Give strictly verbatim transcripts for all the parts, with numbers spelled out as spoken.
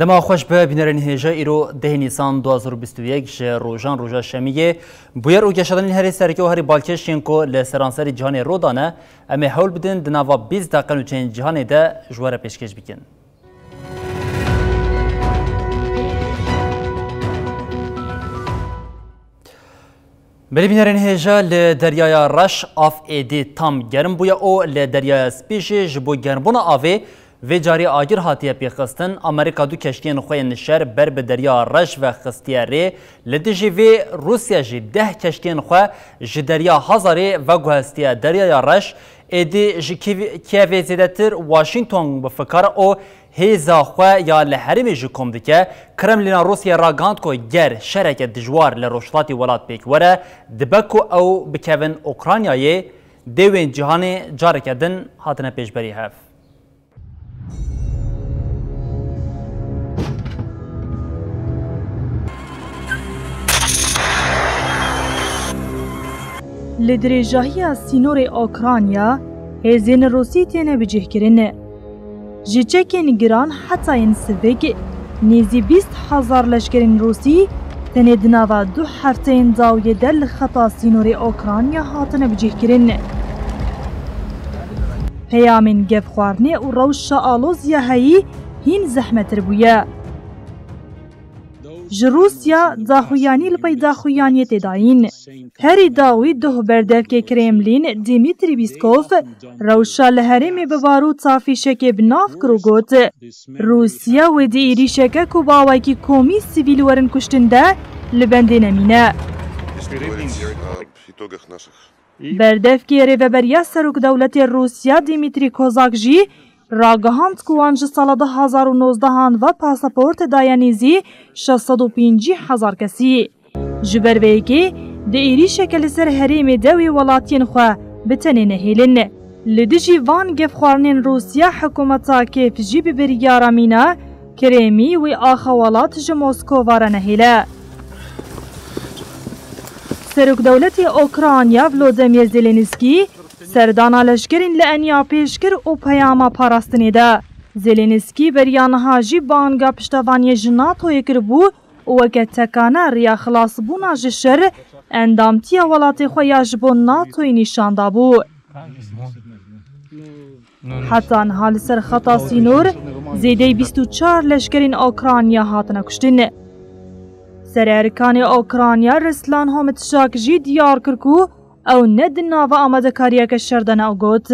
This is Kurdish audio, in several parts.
Dema xweş be bînerên hêja, îro dehê Nîsan du hazar û bîst û yek ji rojan roja şemiyê. Bûyer û geşedanên herî sereke û herî balkêş yên ku li seranserî cîhanê rû dane, em ê hewl bidin di nava bîst deqe nûçeyên cîhanê de ji we re pêşkêş bikin. Belê bînerên hêja, li Deryaya Reş av êdî tam germ bûye û li Deryaya Spî jî ji bo germbûna avê vê carî agir hatiye pêxistin. Amerîka du keştiyên xwe yên şer ber bi Derya Reş ve xistiye rê. Li dijî vê Rûsya jî deh keştiyên xwe ji Derya Hazarê veguhestiye Deryaya Reş. Êdî ji Kîv-, Kîevê zêdetir Washington bi fikar û hêza xwe ya li herêmê jî kom dike. Kremlîna Rûsya ragihand ku ger şereke dijwar li rojhilatî welat pêk were, dibe ku ew bikevin Ukraynayê. Dêwên cîhanê careke din hatine pêşberî hev. Li dirêjahiya sînorê Okrayna, hêzên Rûsî têne bicihkirin. Ji çekên giran heta yên sivik, nêzî bîst hezar leşkerên Rûsî tenê di nava du hefteyên dawiyê de li xeta sînorê Okrayna hatine bicihkirin. Peyamên gefxwarinê û rewşa aloziya heyî hîn zehmetir bûye. Ji Rûsya daxuyanî li pey daxuyaniyê tê dayîn. Herî dawî doh berdevkê Kremlîn Dmitry Peskov rewşa li herêmê bi barûta fîşekê bi nav kir û got, Rûsya wê di êrîşeke ku bi awayekî komî sivîl werin kuştin de li bendê nemîne. Berdevkê rêveberiya serokdewletê Rûsya Dmitry Kozak jî ragihand ku wan ji sala du hazar û nozdehan ve pasaport daye nêzî şeş sed û pêncî hezar kesî. Ji ber vê yekê di êrîşeke li ser herêmê de wê welatiyên xwe bi tenê nehêlin. Li dijî van gefxwarinên Rûsya hikûmeta Kîev jî bi biryara mîna Kremlî wê axa welat ji Moskova re nehêle. Serokdewletê Okrayna Volodymyr Zelenskî serdana leşkerên li Eniya pêş kir û peyama parastinê da. Zelenskî beriya niha jî banga piştevaniyê ji NATOyê kiribû û weke tekane riya xilasbûna ji şer endamtiya welatê xwe ya ji bo NATOyê nîşan dabû. Heta niha li ser xeta sînor zêdeyî bîst û çar leşkerên Okrayna hatine kuştin. Sererkanê Okrayna Rislan Homtşak jî diyar kir ku ew ne di nava amadekariyeke şer de ne û got,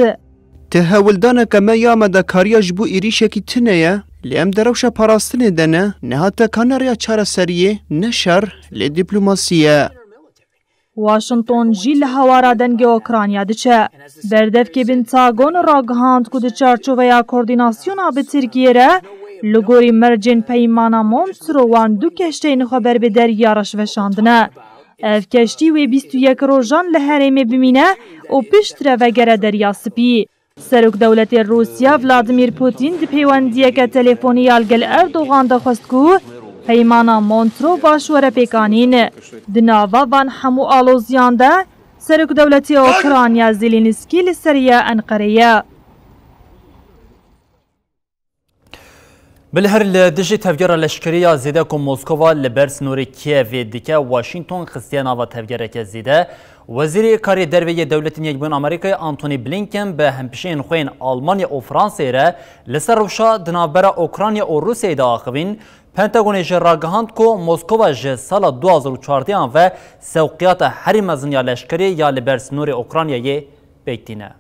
Ti hewldaneke me ya amadekariya ji bo êrîşekî tune ye, lê em di rewşa parastinê de ne, niha tekane rêya çareseriyê, ne şer, lê dîplomasî ye. Washington jî li hewara dengê Okrayna diçe. Berdevkê Pentagon ragihand ku di çarçoveya koordînasyona bi Tirkiyê re li gorî mercên peymana Montreux wan du keşteyên xwe ber bi Derya Reş veşandine. Ev keştî wê bîst û yek rojan li herêmê bimîne û piştre vegere Derya Spî. Serokdewletê Rûsya Vladimir Putin di pêwendiyeke telefonî ya li gel Erdogan de xwest ku peymana Montreux baş were pêkanîn. Di nava van hemû aloziyan de Serokdewletê Okrayna Zelensky li seriya Enqerê ye. Bilî her li dijî tevgera leşkerî ya zêde ku Moskova li ber sînorê Kîevê dike, Washington xistiye nava tevgereke zêde. Wezîrê Karê Derve yê Dewletên Yekbûyî Amerîkayê Antony Blinken bi hempîşeyên xwe yên Almanya û Fransayê re li ser rewşa di navbera Ukrayna û Rûsyayê de axivîn. Pentagonê jî ragihand ku Moskova ji sala du hazar û çardeh an ve sewqiyata herî mezin ya leşkerî ya li ber sînorê Ukraynayê pêk tîne.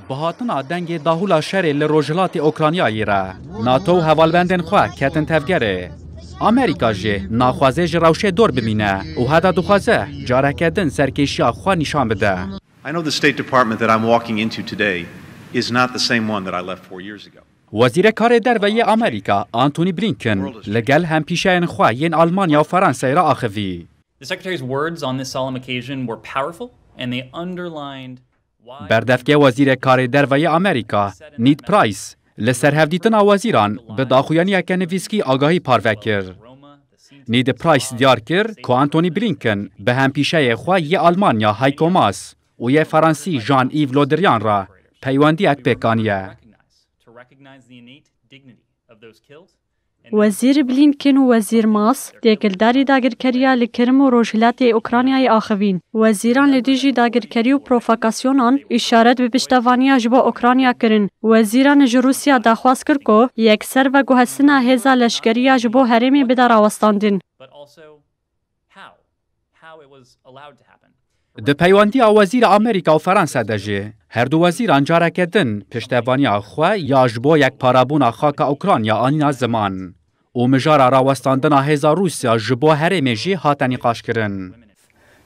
Bi hatina dengê dahûla şerê li rojhilatê Okraynayê re, NATO û hevalbendên xwe ketin tevgerê. Amerîka jî naxwaze ji rewşê dor bimîne û heta dixwaze careke din serkêşiya xwe nîşan bide. I know the State Department that I'm walking into today is not the same one that I left four years ago. Wezîrê Karê Derve yê Amerîka, Antony Blinken, li gel hempîşeyên xwe yên Almanya û Fransayê re axivî. The Secretary's words on this solemn occasion were powerful and they underlined why Berdevkê Wezîrê Karê Derve yê Amerîka, Ned Price, li ser hevdîtina wezîran bi daxuyaniyeke nivîskî agahî parve kir. Ned Price diyar kir ku Antony Blinken bi hempîşeyê xwe yê Almanya, Heiko Maas, û yê Fransî, Jean-Yves Le Drian re peywendiyek pêk aniye. To recognize the innate dignity of those killed. Wezîr Blinken û Wezîr Maas têkildarî dagirkeriya li Kirim û rojhilatê Ukraynayê axivîn. Wezîran li dijî dagirkerî û provokasyonan îşaret bi piştevaniya ji bo Ukrayna kirin. Wezîran ji Rûsya daxwaz kir ku yekser veguhestina hêza leşkerî ya ji bo herêmê bide rawestandin. But also how how it was allowed to happen. Di peywendiya wezîra Amerîka û Fransa de jî, her du wezîran careke din piştevaniya xwe ya ji bo yekparabûna xaka Ukrayna anîna ziman û mijara rawestandina hêza Rûsya ji bo herêmê jî hate nîqaşkirin.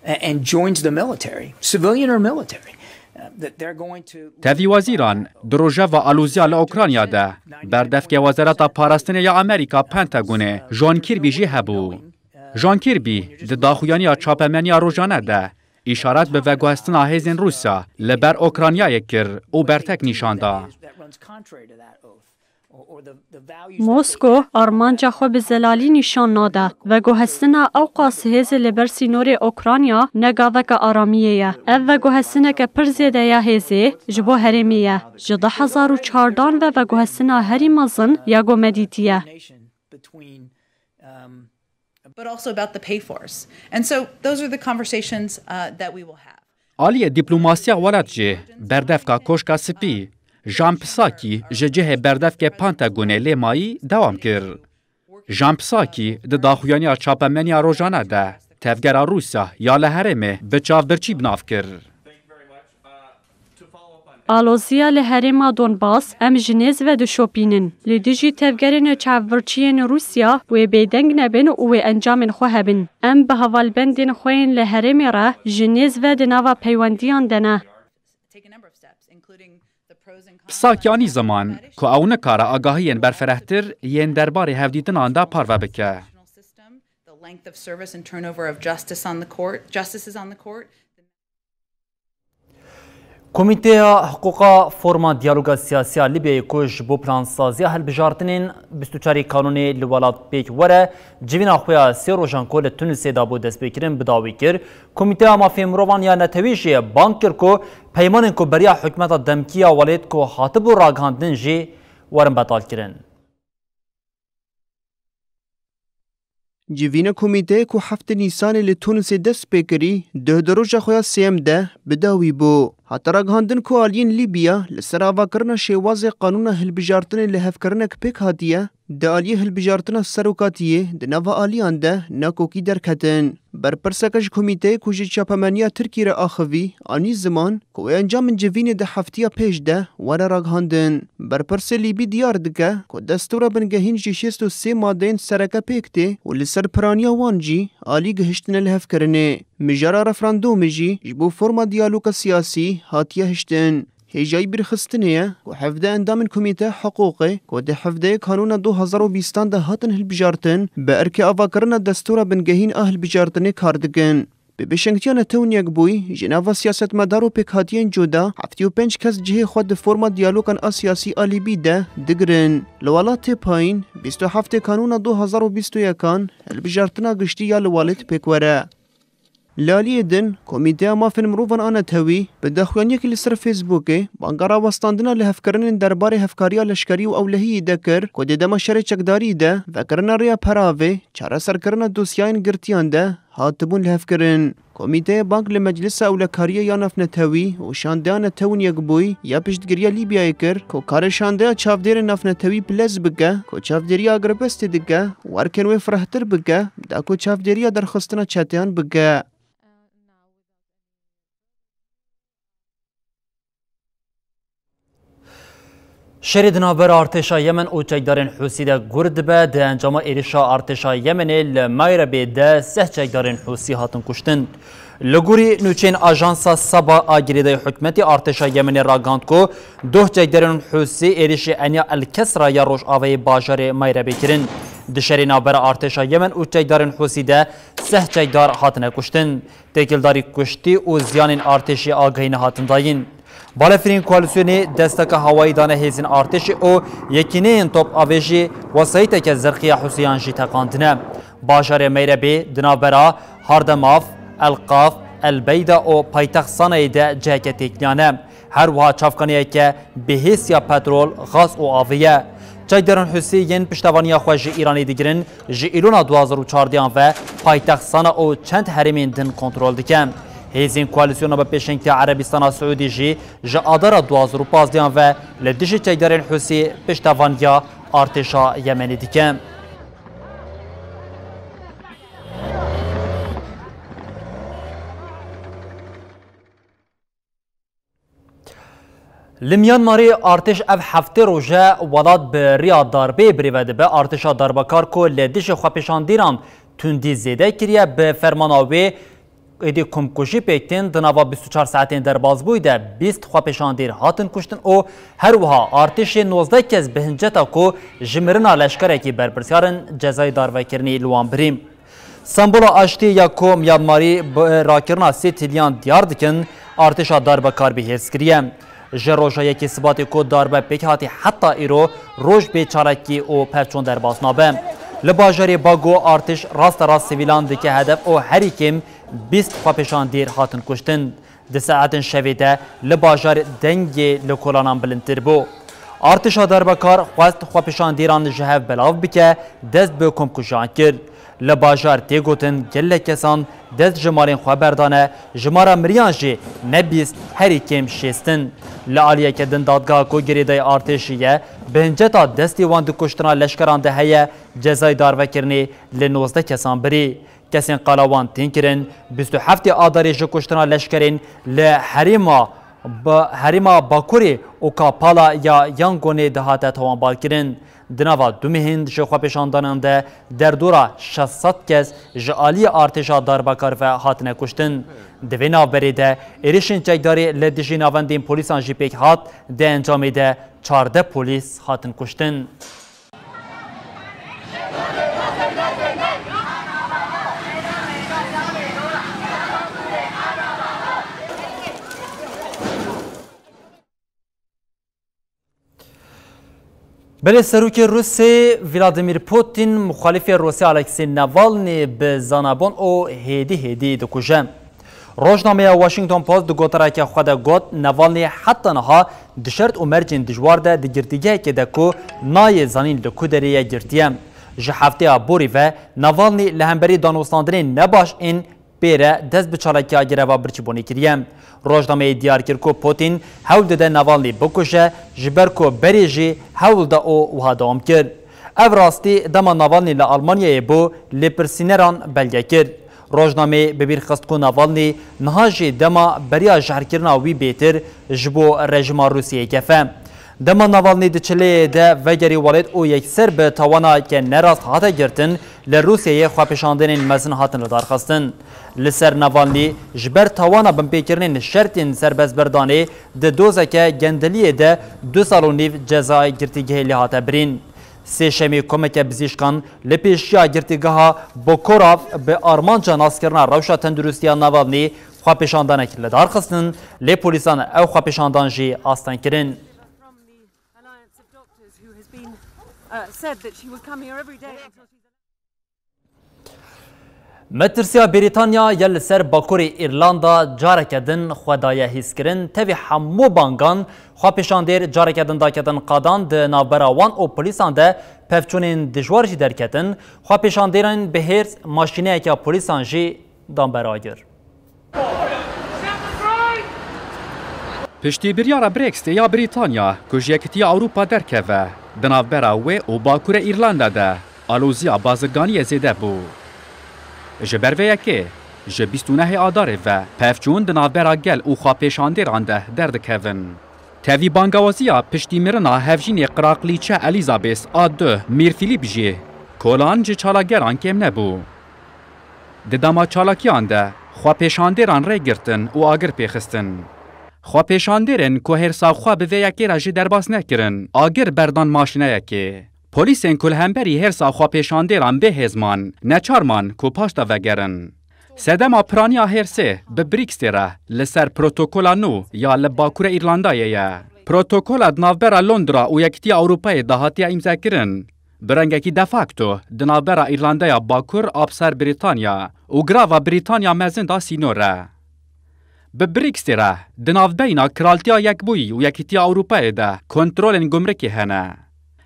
and joins the military, civilian or military, uh, that they're going to. Tevî wezîran di rojeva aloziya li Ukrayna de berdevkê Wezareta Parastinê ya Amerîka, Pentagonê, John Kirby jî hebû. John Kirby di daxuyaniya çapemeniya rojane de îşaret bi veguhestina hêzên Rûsya li ber Ukraynayê kir û bertek nîşan da. That runs contrary to that oath. Mosko armanca xwe bi zelalî nîşan nade. Veguhestina ewqas hêzê li ber sînorê Ukrayna ne gaveke aramiyê ye. Ev veguhestineke pir zêde ya hêzê ji bo herêmê ye. Ji du hezar û çardan ve veguhestina herî mezin ya ku me dîtiye. Between, um, but also about the pay for us. And so those are the conversations uh, that we will have. Aliyê dîplomasiya welat jî berdevka Koşka Spî, Jan Psakî ji cihê berdevkê Pentagonê lê mayî dewam kir. Jan Psakî di daxuyaniya çapemeniya rojane de tevgera Rûsya ya li herêmê bi çavbirçî bi nav kir. Aloziya li herêma Donbas em ji nêz ve dişopînin. Li dijî tevgerên çavbirçiyên Rûsya wê bêdeng nebin û wê encamên xwe hebin. Em bi hevalbendên xwe yên li herêmê re ji nêz ve di nava peywendiyan de ne. Psakî anî ziman ku ew nikare agahiyên berfirehtir yên derbarê hevdîtinan de parve bike. The length of service and turnover of justice on the court, justices on the court. Komîteya Hiqûqa Forma Diyaloga Siyasî ya Lîbyayê ku ji bo plansaziya hilbijartinên bîst û çarê Kanûnê li welat pêk were, civîna xwe ya sê rojan ku li Tunisê dabû destpêkirin bi dawî kir. Komîteya Mafê Mirovan ya Netewî jî bang kir ku peymanên ku beriya hikûmeta demkî ya welêt ku hatibû ragihandin jî werin betalkirin. Civîna komîteyê ku heftê Nîsanê li Tunisê dest pê kirî, duh di roja xwe ya sêyem de bi dawî bû. Hate ragihandin ku aliyên Lîbya li ser avakirina şêwazê qanûna hilbijartinê lihevkirinek pêk hatiye, di aliyê hilbijartina serokatiyê di nava aliyan de nakokî derketin. Berpirseke ji komîteyê ku ji çapemeniya Tirkî re axivî, anî ziman ku wê encamên civînê di heftiya pêş de were ragihandin. Berpirsê Lîbî diyar dike ku destûra bingehîn ji şêst û sê madeyên sereke pêk tê û li ser piraniya wan jî alî gihiştine lihevkirinê. Mijara referandûmê jî ji bo forma diyaloga siyasî hatiye hiştin. Hêjayî bîrxistinê ye ku hevdeh endamên Komîteya Hiqûqê ku di hevdehê Kanûna du hezar û bîstan de hatin hilbijartin, bi erkê avakirina destûra bingehîn a hilbijartinê kar dikin. Bi bêşengtiya Netewên Yekbûyî, ji nava siyasetmedar û pêkhatiyên cuda, heftê û pênc kes cihê xwe di forma diyalogan a siyasî a Lîbî de digirin. Li welatê payîn, bîst û heftê Kanûna du hezar û bîst û yekan, hilbijartina giştî ya li welêt pêk were. Li aliyê din, Komîteya Mafên Mirovan a Netewî bi daxuyaniyekî li ser Facebookê banga rawestandina lihevkirinên derbarê hevkariya leşkerî û ewlehiyî de kir ku di dema şerê çekdarî de vekirina rêya peravê, çareserkirina dosyayên girtiyan de hatibûn lihevkirin. Komîteyê bang li Meclisa Ewlekariyê ya Navnetewî û Şandeya Netewên Yekbûyî ya Piştgiriya Lîbyayê kir ku karê Şandeya Çavdêrên Navnetewî bi lez bike ku çavdêriya agirbestê dike, werkên wê firehtir bike, da ku çavdêriya derxistina çeteyan bike. Şerê di navbera artêşa Yemen û çekdarên Hûsî de gur dibe. Di encama êrişa artêşa Yemenê li Meyrebê de seh çekdarên Hûsî hatin kuştin. Li gorî nûçeyên ajansa Saba a girêdayî hikûmetê, artêşa Yemenê ragihand ku duh çekdarên Hûsî êrişî eniya El Kesra ya rojavayê bajarê Meyrebê kirin. Di şerê navbera artêşa Yemen û çekdarên Hûsî de seh çekdar hatine kuştin. Têkildarî kuştî û ziyanên artêşî agahî nehatin dayîn. Balefirên koalîsyonê desteke hawayî dane hêzên artêşê û yekîneyên top avê jî wesayîteke zirxiya Hûsiyan jî teqandine. Bajarê Meyrebê di navbera Hardemav, El Qaf, El Beyda û paytext Sanayê de ciheke têkiliyan e. Her wiha çavkaniyeke bihêsiya petrol, gaz û avê ye. Çekdarên Hûsî yên piştevaniya xwe ji Îranê digirin, ji Îlona du hazar û çardeh ve paytext Sana û çend herêmên din kontrol dike. Hêzên koalîsyona bi pêşengtiya Erebistana Siûdî jî ji Adara du hazar û pazdeh ve li dijî çekdarên Hûsî piştevaniya artêşa Yemenê dike. Li Myanmarê artêş ev heftê roj e welat bi riya darbeyê birêve dibe. Artêşa darbekar ku li dijî xwepêşandîran tundî zêde kiriye, bi fermana wê êdî komkujî pêk tên. Di nava bîst û çar saetên derbazbûyî de bîst xwepêşandîr hatin kuştin û her wiha artêşê nozdeh kes bi hinceta ku ji mirina leşkerekî berpirsyar in cezayê darvekirinê li wan birî. Sembola aştiyê ya ku Myanmarî bi rakirina sê tiliyan diyar dikin, artêşa darbekar bi hêrs kiriye. Ji roja yekê Sibatê ku darbe pêk hatî heta îro roj bê çalakî û pevçûn derbas nabe. Li bajarê Bago artêş rasterast sivîlan dike hedef û herî kêm bîst xwepêşandîr hatin kuştin. Di saetên şevê de li bajarê dengê li kolanan bilindtir bû. Artêşa darbekar xwest xwepêşandîran ji hev belav bike, dest bi komkujiyan kir. Li bajar tê gotin gelek kesan dest ji malên xwe berdane, jimara miriyan jî ne bîst, herî kêm şêst in. Li aliyeke din dadgeha ku girêdayî artêşî ye, bi hinceta destê wan di kuştina leşkeran de heye, cezayê darvekirinê li nozdeh kesan birî. Kesên qala wan tên kirin, bîst û heftê Adarê ji kuştina leşkerên li herêma, ba-, herêma Bakurê û Kapala ya Yangonê dihate tawanbarkirin. Di nava du mehên ji xwepêşandanan de derdora şeş sed kes ji aliyê artêşa darbekar ve hatine kuştin. Di vê navberê de êrişên çekdarî li dijî navendên polîsan jî pêk hat, di encamê de çardeh polîs hatin kuştin. Belê serokê Rûsê Vladimir Putin muxalifê Rûsê Alexei Navalny bi zanabon û hêdî hêdî dikuje. Rojnameya Washington Post di gotareke xwe de got, Navalny heta niha di şert û mercên dijwar de di girtîgehekê de ku nayê zanîn li ku derê ye girtiye. Ji hefteya borî ve Navalny li hemberî danûstandinên nebaş ên pê re dest bi çalakiya greva birçîbûnê kiriye. Rojnameyê diyar kir ku Putin hewl dide Navalny bikuje, ji ber ku berê jî hewl da û wiha dewam kir. Ev rastî dema Navalny li Almanyayê bû, lêpirsîneran belge kir. Rojnameyê bi bîr xist ku Navalny niha jî dema beriya jehrkirina wî bêtir ji bo rejîma Rûsiyeyê gef e. Dema Navalny di çileyê de vegerî welêt û yekser bi tawaneke nerast hate girtin, li Rûsiyeyê xwepêşandenên mezin hatin lidarxistin. Li ser Navalny ji ber tawana binpêkirinên şertên serbestberdanê di dozeke gendeliyê de du sal û nîv ceza girtîgehê lê hate birîn. Sêşemê komeke bizîşkan li pêşiya girtîgeha Bokorov bi armanca naskirina rewşa tenduristiya Navalny xwepêşandanek li dar xistin, lê polîsan ew xwepêşandan jî asteng kirin. From the Alliance of Doctors, who has been, uh, said that she would come here every day until she's Metirsiya Brîtanya ya li ser bakurê Îrlanda careke din xwe daye hîskirin. Tevî hemû bangan xwepêşandêr careke din daketin qadan, di navbera wan û polîsan de pevçûnên dijwar jî derketin. Xwepêşandêrên bi hêrs maşîneyeke polîsan jî dan ber agir. Piştî biryara Brexitê ya Brîtanya ku ji Yekîtiya Ewropa derkeve, di navbera wê û Bakurê Îrlanda de aloziya bazirganiyê zêde bû. Ji ber vê yekê, ji bîst û nehê Adarê ve pevçûn di navbera gel û xwepêşandêran de derdikevin. Tevî bangawaziya piştî mirina hevjînê qiraqlîçe Elîzabês a du, Mîr Fîlîp jî kolan ji çalakgeran kêm nebû. Di dema çalakiyan de xwepêşandêran rê girtin û agir pêxistin. Xwepêşandêrên ku hêrsa xwe bi vê yekê re jî derbas nekirin, agir berdan maşîneyekê. Polîsên ku li hemberî hêrsa xwepêşandêran bêhêz man, neçar man ku paşta vegerin. Sedema piraniya hêrsê bi BRICSê re li ser protokola nû ya li Bakurê Îrlandayê ye. Protokola di navbera Londra û Yekîtiya Ewropayê de hatiye îmzekirin. Bi rengekî de facto di navbera Îrlandaya Bakur a bi ser Brîtanya û girava Brîtanya Mezin de sînor e. Bi BRICSê re di navbeyna Kraltiya Yekbûyî û Yekîtiya Ewropayê de kontrolên gumrikê hene.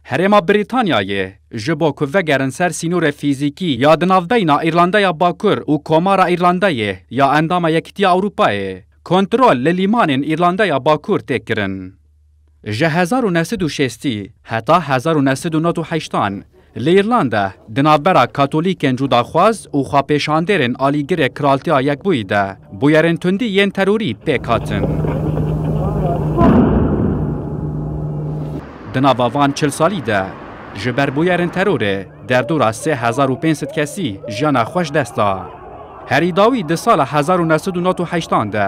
Herêma Brîtanyayê ji bo ku vegerin ser sînorê fîzîkî ya di navbeyna Îrlandaya Bakur û Komara Îrlandayê ya endama Yekîtiya Ewropayê, kontrol li lîmanên Îrlandaya Bakur tê kirin. Ji hezar û neh sed û şêstî heta hezar û neh sed û nod û heştan li Îrlanda di navbera Katolîkên cudaxwaz û xwepêşandêrên alîgirê Kraltiya Yekbûyî de bûyerên tundî yên terorî pêk hatin. Di nava van çil salî de ji ber bûyerên terorê derdora sê hezar û pênc sed kesî jiyana xwe ji dest da. Herî dawî di sala hezar û neh sed û nod û heştan de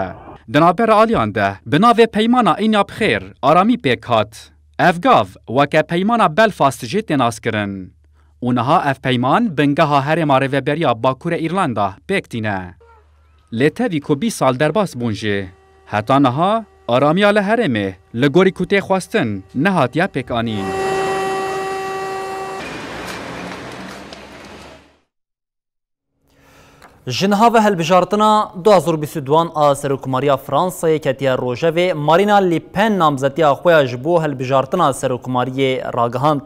di navbera aliyan de bi navê Peymana Înabxêr aramî pêk hat. Ev gav weke Peymana Belfast jî tê naskirin. Û niha ev peyman bingeha herêma Rêveberiya Bakurê Îrlanda pêk tîne. Lê tevî ku bîst sal derbas bûn jî, heta niha aramiya li herêmê li gorî ku tê xwestin nehatiye pêkanîn. Ji niha ve hilbijartina du hazar û bîst û duan a Serokkomariya Fransayê ketiye rojevê, Marîna Le Pen namzetiya xwe ya ji bo hilbijartina serokkomariyê ragihand.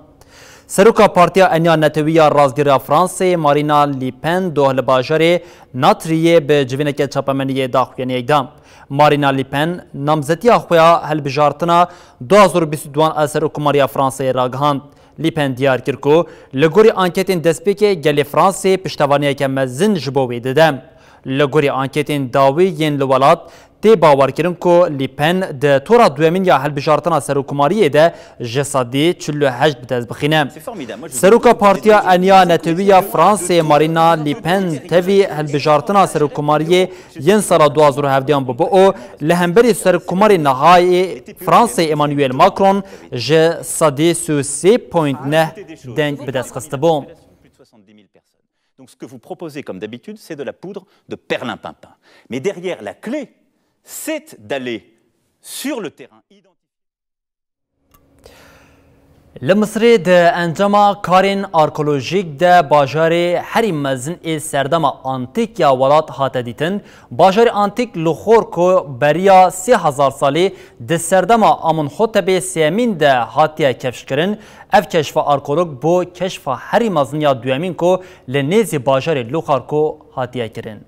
Seroka Partiya Eniya Netewî ya Rastgir ya Fransayê, Marîna Le Pen, doh li bajarê Natriyê bi civîneke çapemeniyê daxuyaniyek da. Marîna Le Pen namzetiya xwe ya hilbijartina du hazar û bîst û duan a Serokkomariya Fransayê ragihand. Le Pen diyar kir ku li gorî anketên destpêkê gelê Fransê piştevaniyeke mezin ji bo wê dide. Li gorî anketên dawî yên li welat tê bawerkirin ku Le Pen di tora duyemîn ya hilbijartina serokkomariyê de ji sedî çil û heşt bi dest bixîne. Seroka Partiya Eniya Netewî ya Fransê Marîna Le Pen tevî hilbijartina serokkomariyê yên sala du hazar û hevdehan bû û li hemberî serokkomarê nihayê Fransê Emmanuel Macron ji sedî sê û sê point neh deng bi dest xistibû. Donc ce que vous proposez comme d'habitude, c'est de la poudre de perlimpinpin. Mais derrière, la clé, c'est d'aller sur le terrain identifier. Li Misirê di encama karên arkeolojîk de bajarê herî mezin ê serdema antîk ya welat hate dîtin. Bajarê antîk li xor ku beriya sê hezar salî di serdema Amenhotepê sêyemîn de hatiye keşfkirin, ev keşfa arkeolog bo keşfa herî mezin ya duyemîn ku li nêzî bajarê Luxarko hatiye kirin.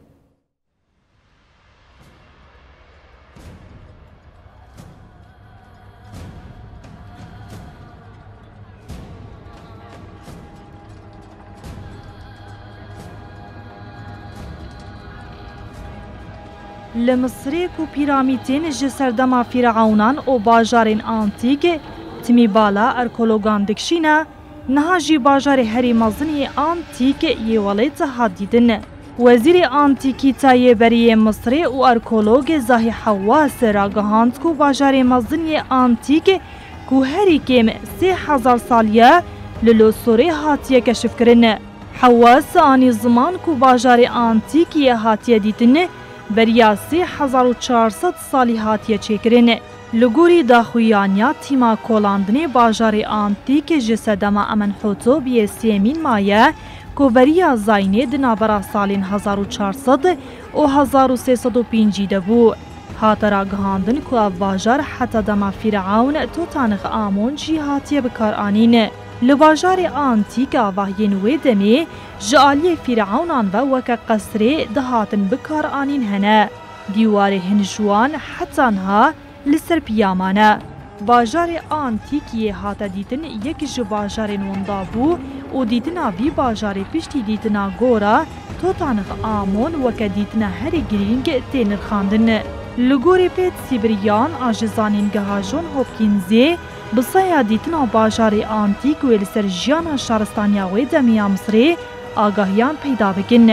Li Misirê ku pîramîdên ji serdema fîreûnan û bajarên antîk timî bala arkeologan dikişîne, niha jî bajarê herî mezin yê antîk yê welêt hat dîtin. Wezîrê Antîkîtayê Berî yê Misirê û arkeologê Zahî Hewwas ragihand ku bajarê mezin yê antîk ku herî kêm sê hezar salî ye, li Luxorê hatiye keşifkirin. Hewwas anî ziman ku bajarê antîk yê hatiye dîtin beriya sê hezar û çar sed salî hatiye çêkirin. Li gorî daxuyaniya tîma kolandinê bajarê antîk ji sedema Amenhotobiyê sêyemîn maye ku beriya zayînê di navbera salên hezar û çar sed û hezar û sê sed û pêncî de bû. Hate ragihandin ku ev bajar heta dema Fîrewn Totanix Amon jî hatiye bikaranîn. Li bajarê antîk avahiyên wê demê ji aliyê Fîreûnan ve weke qesrê dihatin bikaranîn hene. Dîwarê hin ji wan heta niha li ser piya mane. Bajarê antîk yê hate dîtin yek ji bajarên winda bû û dîtina vî bajarê piştî dîtina gora Totanix Amon weke dîtina herî girîng tê nirxandin. Li gorî Pêt Sîbiryan a ji Zanîngeha John Hopkinsê bi saya dîtina bajarê antîk wê li ser jiyana şaristaniya wê demê ya Misirê agahiyan peyda bikin.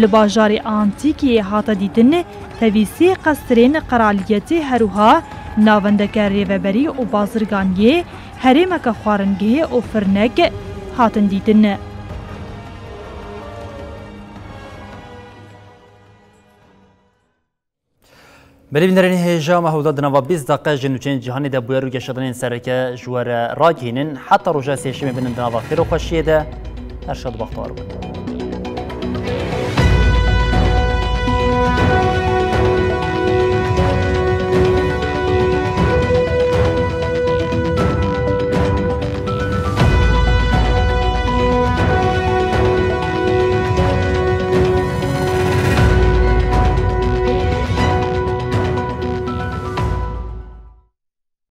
Li bajarê antîkê hate dîtin tevî sê qesrên qeraliyetê herwiha navendeke rêveberî û bazirganiyê, herêmeke xwaringehê û firnek hatin dîtin. Belê bînerên hêja me hewda di nava bîst deqe ji nûçeyên cîhanê de bûyer û geşedanên sereke ji we re ragihînin. Heta roja sêşemê binin di nava xêr û xweşiyê de. Her şad û bextewar bin.